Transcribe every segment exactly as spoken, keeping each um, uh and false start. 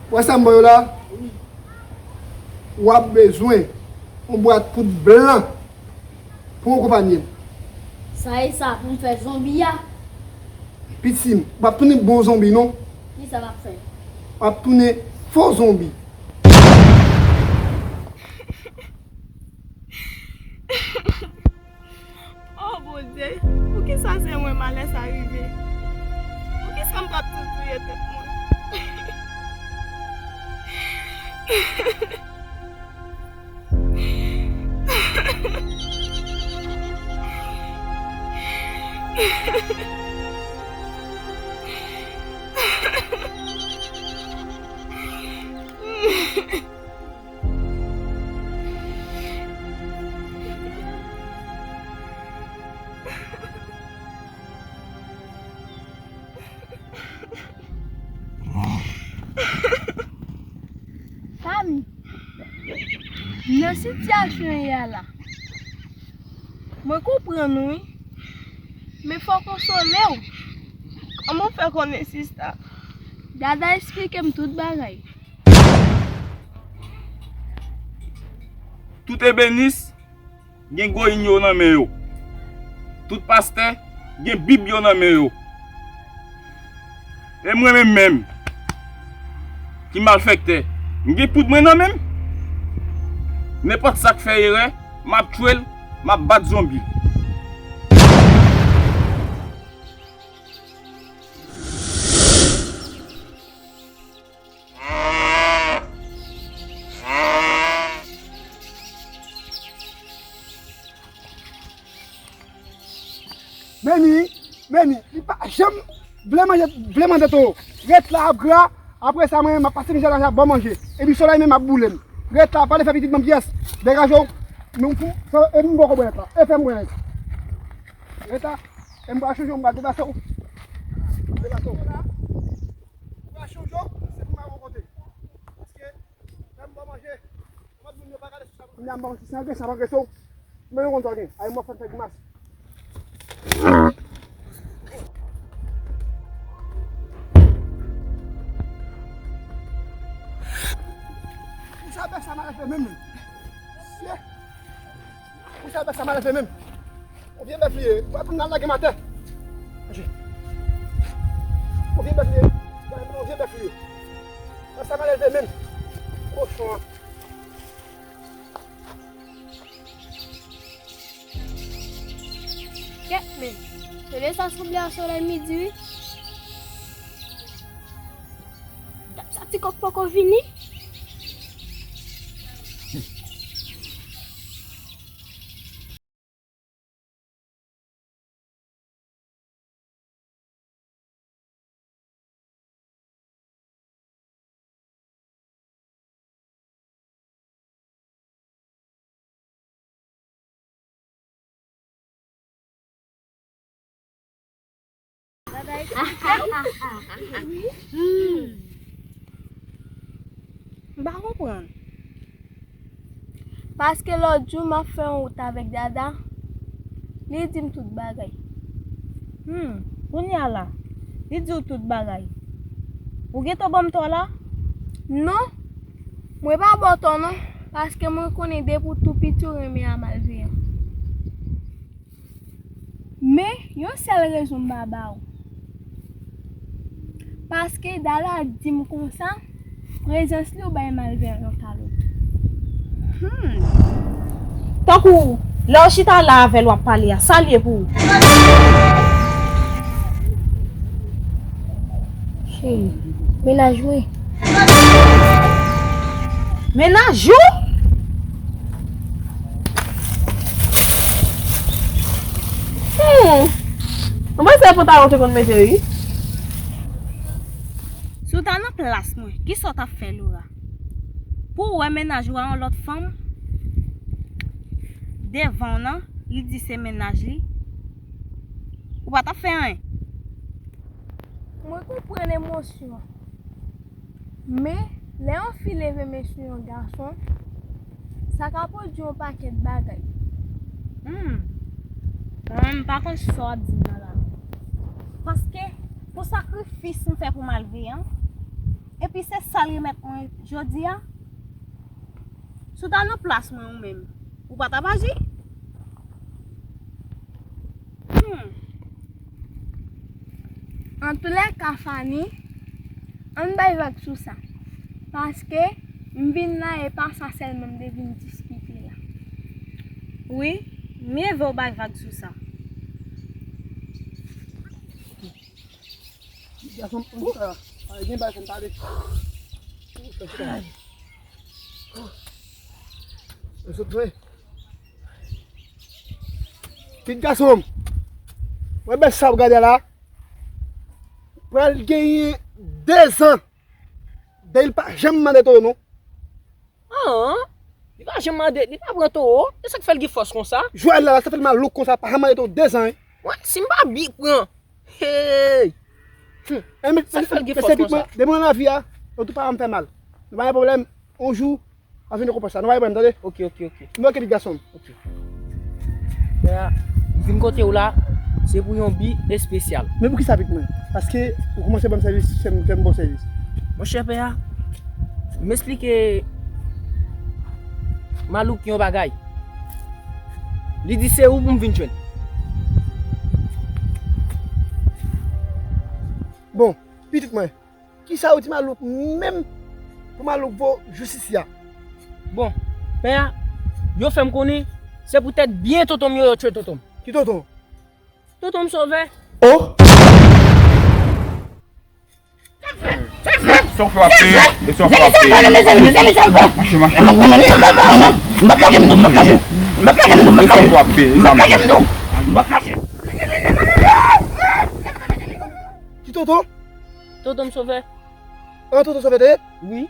Wè sa m ba w la? Wi. W ap bezwen yon bwat poud blan pou w akonpanye l. Sa e sa pou m fè zonbi a? Pitit, w p ap tounen bon zonbi non. Kisa w ap fè? W ap tounen fo zonbi. Oh Bondye, poukisa se mwen malè sa rive? Poukisa m p ap toujou touye tèt mwen? Fanmi, nan sitiyasyon w ye a la, mwen konprann ou wi, men fò w konsole w. Kòman w fè konnen sista? Dada eksplike m tout bagay. Tout ebenis gen goyin yo nan men yo. Tout pastè gen bib yo nan men yo. E mwen menm menm, ki malfèktè, m gen poud mwen nan men m. Nenpòt sa k fè erè, m ap tchwe l, m ap bat zonbi l. Meni, meni, li pa janm vle manje, vle manje towo. Ret la ap gra, apre sa mwen menm m ap pase mizè la, ap ba w manje. Epi solèy menm ap boule m. Ret la, pa vle fè pitit ban m pyès. Degaje w, men m fou, sa, e m bò kò bwè ret la. E fè m bwè ret. Ret la, e m pral chonje w, m pral depase w. Depase w. Ou pral chonje w, se pou m al yon kote. Paske, lè m ba w manje, lòt moun yo pa gade sou sa. Kounya m pa konn si se angrese, se pa angrese w. Men yo konn sa w gen. Ay, mwen fè m fè grimas. Pou sa bèf sa malè fè menm, menm. Sye. Pou sa bèf sa malè fè menm. Yon vye bèf li ye. Ou pa konn nan lage m atè. Mache. Yon vye bèf li ye. Yon vye bèf li ye. Sa malè fè menm. Kochon an. Kèt men, tande sa sanble a solèy midi wi. Dat sa ti kòk poko vini. M pa konprann. Paske lòt jou m ap fè yon wout avèk Dada, li di m tout bagay. Hmm, kounye a la, li di w tout bagay. Ou gentan ban m tò la? Non, mwen pa ba w tò non, paske mwen konnen depi w tou piti w renmen a malveyan. Men, yon sèl rezon m pa ba w. Paske Dada di m konsa, prezans li w bay malveyan yon kalòt. Hmm. Tankou, lè w chita la avè l w ap pale a, sa l ye pou ou? Cheri, mennaj mwen. Mennaj ou? Hmm. Mwen panse se pantalon te konn mete, wi. Si w ta nan plas mwen, kisa w t ap fè, Laura? Pou w wè mennaj ou a yon lòt fanm devan w nan, li di se mennaj li, ou pa t ap fè anyen. Mwen konprann emosyon an. Men, lè yon fi leve men sou yon gason, sa ka pwodui yon pakèt bagay. Hmm. Mwen menm, m pa konn sa w ap di m nan la. Paske, pou sakrifis m fè pou malveyan, e Epi se sa l remèt mwen jodi a. Si w ta nan plas mwen ou menm, ou pa t ap aji? Hmm. Antoulèka, Fanny, ann bay vag sou sa. Paske m vin la, e pa sa sèlman m te vin diskite la. Wi, mye vè w bay vag sou sa. Gason, pou sa, pa gen bagay, fè m pale. Mwen sot vre. Pitit gason m, wè bèt sa w gade la, pral genyen dezan. Dayè, li pa janm mande towo non. An, li pa janm mande, li pa pran towo. E sa k fè l gen fòs konsa? Joël la, sa fè l malouk konsa, pa janm mande towo dezan, wi. Wè, si m pa byen pran. Hey! Hmm. E men, sa k fè l gen fòs konsa? Depi mwen nan lavi a, yon tou pa janm fè mal. Nou pa gen pwoblèm. On jou, ap vin rekonpans la. Nou pa gen pwoblèm, tande? Ok, ok, ok. M oke, pitit gason m. Ok. Frè, m vin kote w la, se pou yon bi espesyal. Men poukisa pitit mwen? Paske ou kòmanse ban m sèvis, fè m, fè m bon sèvis. Monchè pè a, m esplike malouk yon bagay. Li di se ou pou m vin jwenn. Bon, pitit mwen, kisa ou di malouk menm pou malouk voye w jis isi a? Bon, pè a, yo fè m konnen se poutèt byen tonton m yo, yo tchwe tonton m. Ki tonton? Tonton m Sovè. Oh! Sa w fè w ap peye, e sa w fè w ap peye. Mache, mache. E sa w fè w ap peye, e sa w ap peye. Ki tonton? Tonton m Sovè. An, tonton Sovè te ye? Wi.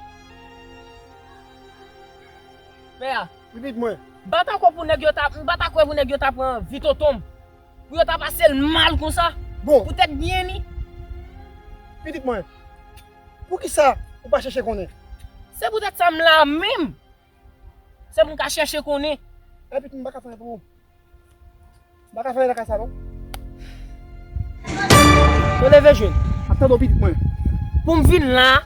Pè a. Pitit mwen. M pa ta kwè pou nèg yo ta, m pa ta kwè pou nèg yo ta pran vi tonton m. Pou yo ta pase l mal konsa. Bon. Poutèt byen li. Pitit mwen. Poukisa ou pa chèche konnen? Se poutèt sa m la menm. Se pou m ka chèche konnen. E pitit mwen, m pa ka fè anyen pou ou. M pa ka fè anyen nan kay sa non. Yo leve jwenn. Ap tande w pitit mwen. Pou m vin la,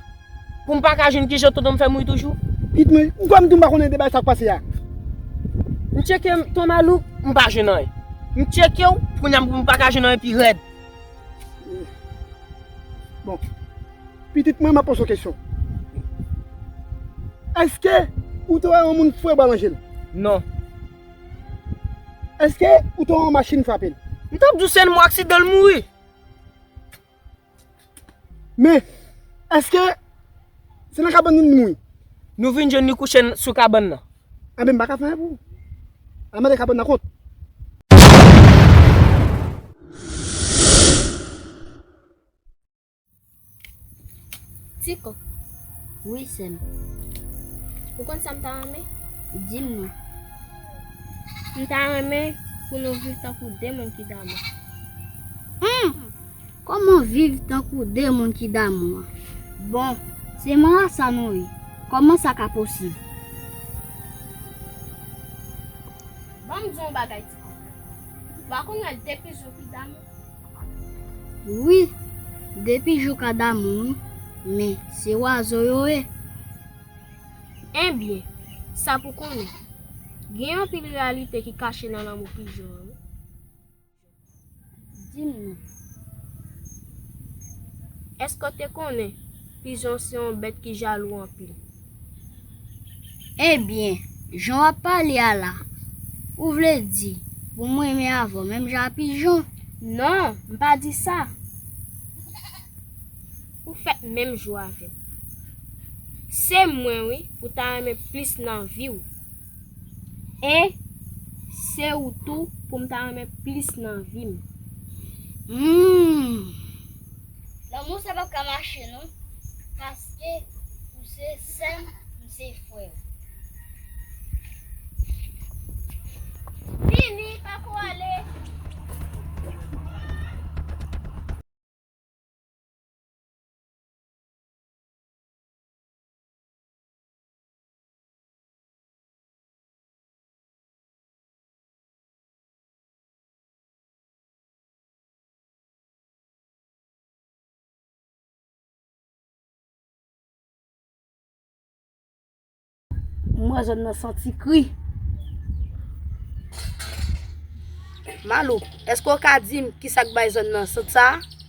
pou m pa ka jwenn kijan tonton m fè mouri toujou. Pitit mwen, m kwè m di w m pa konnen de bagay sa k pase a. M tcheke tonton malouk, m pa jwenn anyen. M tcheke w, kounye a m pa ka jwenn anyen pi rèd. Bon. Pitit mwen, m ap poze w kesyon. Èske ou te wè yon moun foure bal nan je l? Non. Èske ou te wè yon machin frape l? M t ap di w se yon aksidan l mouri. Men, èske se nan kabann li mouri? Nou vin jwenn li kouche sou kabann nan. Enben, m pa ka fè anyen pou ou. Al mande kabann nan kont. Ti kòk. Wi, sè m. Ou konn sa m ta renmen? Di m non. M ta renmen pou nou viv tankou de moun ki damou. Hum! Kòman viv tankou de moun ki damou an? Bon, se marasa nou ye. Kòman sa ka posib? Ban m di w yon bagay, ti kòk. Ou pa konn wè de pijon ki damou? Wi, de pijon ka damou, wi, men se wazo yo ye. Ebyen, sa pou konnen, gen anpil reyalite ki kache nan lanmou pijon an, wi. Di m non. Èske w te konnen pijon se yon bèt ki jalou anpil? Ebyen, jan w ap pale a la, ou vle di pou m renmen avè w menm jan a pijon? Non, m pa di sa. Ou fèt menm jou avè m. Se mwen, wi, pou ta renmen plis nan vi w. E se ou tou pou m ta renmen plis nan vi m. Hmm. Lanmou sa p ap ka mache non, paske ou se sè m, m se frè w. Vini, pa ko ale. Mwen zòn nan santi kri. Maloup, èske w ka di m kisa k bay zòn nan sant sa a?